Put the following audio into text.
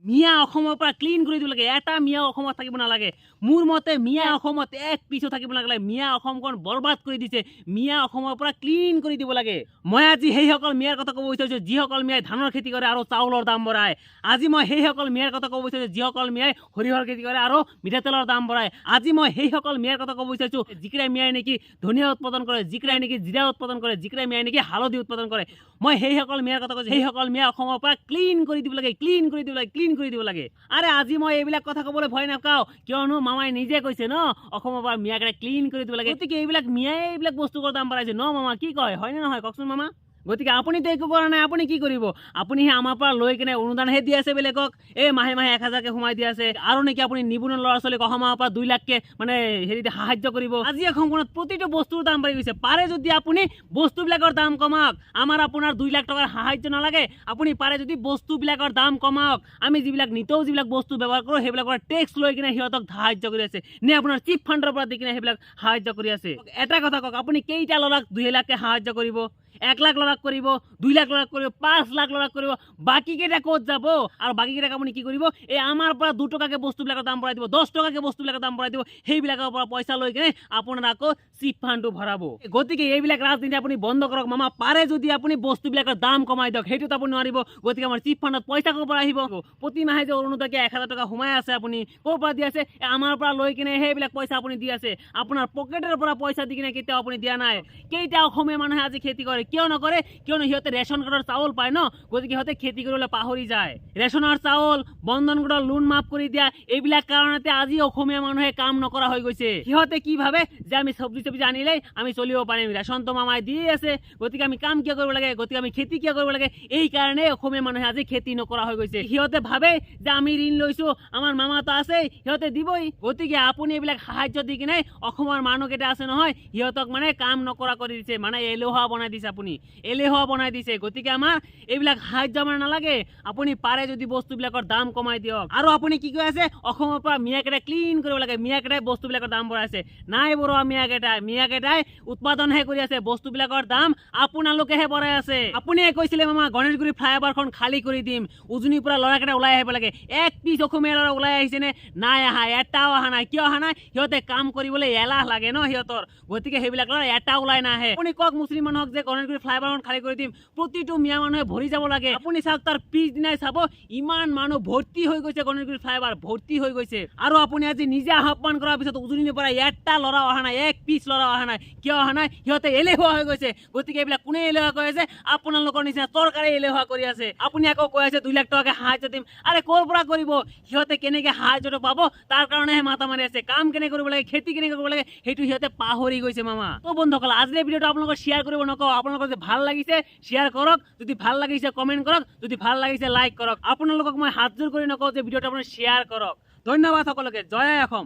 মিয়া অসমৰ পৰা ক্লিন কৰি দিব লাগে। এটা মিয়া অসমত থাকিব নালাগে। মোৰ মতে মিয়া অসমত এক পিছো থাকিব নালাগে। মিয়া অসমখন বৰবাদ কৰি দিছে। মিয়া অসমৰ পৰা ক্লিন কৰি দিব লাগে। মই আজি সেইসকল মিয়াৰ কথা ক'ব বিচাৰিছোঁ যিসকল মিয়াই ধানৰ খেতি কৰে আৰু চাউলৰ দাম বঢ়ায়। আজি মই সেইসকল মিয়াৰ কথা ক'ব বিচাৰিছোঁ যিসকল মিয়াই সৰিয়হৰ খেতি কৰে আৰু মিঠাতেলৰ দাম বঢ়ায়। আজি মই সেইসকল মিয়াৰ কথা ক'ব বিচাৰিছোঁ যিকেইটা মিয়াই নেকি ধনিয়া উৎপাদন কৰে, যিকেইটাই নেকি জিৰা উৎপাদন কৰে, যিকেইটা মিয়াই নেকি হালধি উৎপাদন কৰে। মই সেইসকল মিয়াৰ কথা কৈছোঁ, সেইসকল মিয়া অসমৰ পৰা ক্লিন কৰি দিব লাগে, ক্লিন কৰি দিব লাগে, ক্লিন কৰি দিব লাগে। আৰে আজি মই এইবিলাক কথা ক'বলৈ ভয় নাখাওঁ, কিয়নো মামাই নিজে কৈছে ন অসমৰ পৰা মিয়াকেইটা ক্লিন কৰি দিব লাগে। গতিকে এইবিলাক মিয়াই এইবিলাক বস্তুৰ দাম বঢ়াইছে ন মামা, কি কয় হয়নে নহয় কওকচোন মামা? গতিকে আপুনিতো একো কৰা নাই, আপুনি কি কৰিব? আপুনিহে আমাৰ পৰা লৈ কেনে অনুদানহে দি আছে বেলেগক, এই মাহে মাহে 1000কে সোমাই দি আছে। আৰু নেকি আপুনি নিবনুৱা ল'ৰা ছোৱালীক অসমৰ পৰা 2 লাখকে মানে হেৰি সাহায্য কৰিব। আজি অসমখনত প্ৰতিটো বস্তুৰ দাম বাঢ়ি গৈছে। পাৰে যদি আপুনি বস্তুবিলাকৰ দাম কমাওক। আমাৰ আপোনাৰ 2 লাখ টকাৰ সাহায্য নালাগে, আপুনি পাৰে যদি বস্তুবিলাকৰ দাম কমাওক। আমি যিবিলাক নিতৌ যিবিলাক বস্তু ব্যৱহাৰ কৰোঁ সেইবিলাকৰ টেক্স লৈ কিনে সিহঁতক সাহায্য কৰি আছে, নে আপোনাৰ চিপ ফাণ্ডৰ পৰা দি কিনে সেইবিলাক সাহায্য কৰি আছে। এটা কথা কওক, আপুনি কেইটা ল'ৰাক 2 লাখকে সাহায্য কৰিব? 1 লাখ ল'ৰাক কৰিব, 2 লাখ ল'ৰাক কৰিব, 5 লাখ ল'ৰাক কৰিব, বাকীকেইটা ক'ত যাব? আৰু বাকীকেইটাক আপুনি কি কৰিব? এই আমাৰ পৰা 2 টকাকে বস্তুবিলাকৰ দাম বঢ়াই দিব, 10 টকাকে বস্তুবিলাকৰ দাম বঢ়াই দিব, সেইবিলাকৰ পৰা পইচা লৈ কেনে আপোনাৰ আকৌ চিপ ফাণ্ডটো ভৰাব। গতিকে এইবিলাক ৰাজনীতি আপুনি বন্ধ কৰক মামা। পাৰে যদি আপুনি বস্তুবিলাকৰ দাম কমাই দিয়ক, সেইটোত আপুনি নোৱাৰিব। গতিকে আমাৰ চিপ ফাণ্ডত পইচা ক'ৰ পৰা আহিব? প্ৰতি মাহে যে অৰুণোদয়কে 1000 টকা সোমাই আছে, আপুনি ক'ৰ পৰা দি আছে? আমাৰ পৰা লৈ কিনে সেইবিলাক পইচা আপুনি দি আছে। আপোনাৰ পকেটৰ পৰা পইচা দি কিনে কেতিয়াও আপুনি দিয়া নাই। কেইটা অসমীয়া মানুহে আজি খেতি কৰে? কিয় নকৰে? কিয়নো সিহঁতে ৰেচন কাৰ্ডৰ চাউল পায় ন, গতিকে সিহঁতে খেতি কৰিবলৈ পাহৰি যায়। ৰেচনৰ চাউল, বন্ধন গোটৰ লোন মাফ কৰি দিয়া, এইবিলাক কাৰণতে আজি অসমীয়া মানুহে কাম নকৰা হৈ গৈছে। সিহঁতে কি ভাবে যে আমি চব্জি চব্জি আনিলেই আমি চলিব পাৰিম, ৰেচনটো মামাই দিয়ে আছে, গতিকে আমি কাম কিয় কৰিব লাগে, গতিকে আমি খেতি কিয় কৰিব লাগে? এই কাৰণে অসমীয়া মানুহে আজি খেতি নকৰা হৈ গৈছে। সিহঁতে ভাবে যে আমি ঋণ লৈছোঁ, আমাৰ মামাটো আছেই, সিহঁতে দিবই। গতিকে আপুনি এইবিলাক সাহায্য দি কিনে অসমৰ মানুহকেইটা আছে নহয়, সিহঁতক মানে কাম নকৰা কৰি দিছে, মানে এলেহুৱা বনাই দিছে, আপুনি এলেহুৱা বনাই দিছে। গতিকে আমাৰ এইবিলাক সাহায্য আমাৰ নালাগে। আপুনি পাৰে যদি বস্তুবিলাকৰ দাম কমাই দিয়ক। আৰু আপুনি কি কৈ আছে? অসমৰ পৰা মিয়াকেইটা ক্লিন কৰিব লাগে, মিয়াকেইটাই বস্তুবিলাকৰ দাম বঢ়াইছে। নাই বঢ়োৱা মিয়াকেইটাই, মিয়াকেইটাই উৎপাদনহে কৰি আছে, বস্তুবিলাকৰ দাম আপোনালোকেহে বঢ়াই আছে। আপুনিয়ে কৈছিলে মামা গণেশগুৰি ফ্লাইঅভাৰখন খালী কৰি দিম, উজনিৰ পৰা ল'ৰাকেইটা ওলাই আহিব লাগে। এক পিচ অসমীয়া ল'ৰা ওলাই আহিছেনে? নাই অহা, এটাও অহা নাই। কিয় অহা নাই? সিহঁতে কাম কৰিবলৈ এলাহ লাগে ন সিহঁতৰ, গতিকে সেইবিলাক ল'ৰা এটা ওলাই নাহে। আপুনি কওক মুছলিম মানুহক যে গণেশগুৰি ফ্লাইঅভাৰখন খালী কৰি দিম, প্ৰতিটো মিয়া মানুহে ভৰি যাব লাগে। আপুনি চাওক তাৰ পিছদিনাই চাব ইমান মানুহ ভৰ্তি হৈ গৈছে, গণেশগুৰি ফ্লাইঅভাৰ ভৰ্তি হৈ গৈছে। আৰু আপুনি আজি নিজে আহ্বান কৰাৰ পিছত উজনিৰ পৰা এটা ল'ৰা অহা নাই, এক পিচ ল'ৰা অহা নাই। কিয় অহা নাই? সিহঁতে এলেহুৱা হৈ গৈছে। গতিকে এইবিলাক কোনে এলেহুৱা কৰি আছে? আপোনালোকৰ নিচিনা চৰকাৰে এলেহুৱা কৰি আছে। আপুনি আকৌ কৈ আছে 2 লাখ টকাকে সাহায্য দিম। আৰে ক'ৰ পৰা কৰিব? সিহঁতে কেনেকে সাহায্যটো পাব তাৰ কাৰণেহে মাথা মাৰি আছে। কাম কেনেকে কৰিব লাগে, খেতি কেনেকে কৰিব লাগে, সেইটো সিহঁতে পাহৰি গৈছে মামা। তো বন্ধুসকল, আজিৰ ভিডিঅ'টো আপোনালোকৰ শ্বেয়াৰ কৰিব নকওঁ, আপোনালোকৰ যদি ভাল লাগিছে শ্বেয়াৰ কৰক, যদি ভাল লাগিছে কমেণ্ট কৰক, যদি ভাল লাগিছে লাইক কৰক। আপোনালোকক মই হাতযোৰ কৰি নকওঁ যে ভিডিঅ'টো আপুনি শ্বেয়াৰ কৰক। ধন্যবাদ সকলোকে। জয় অসম।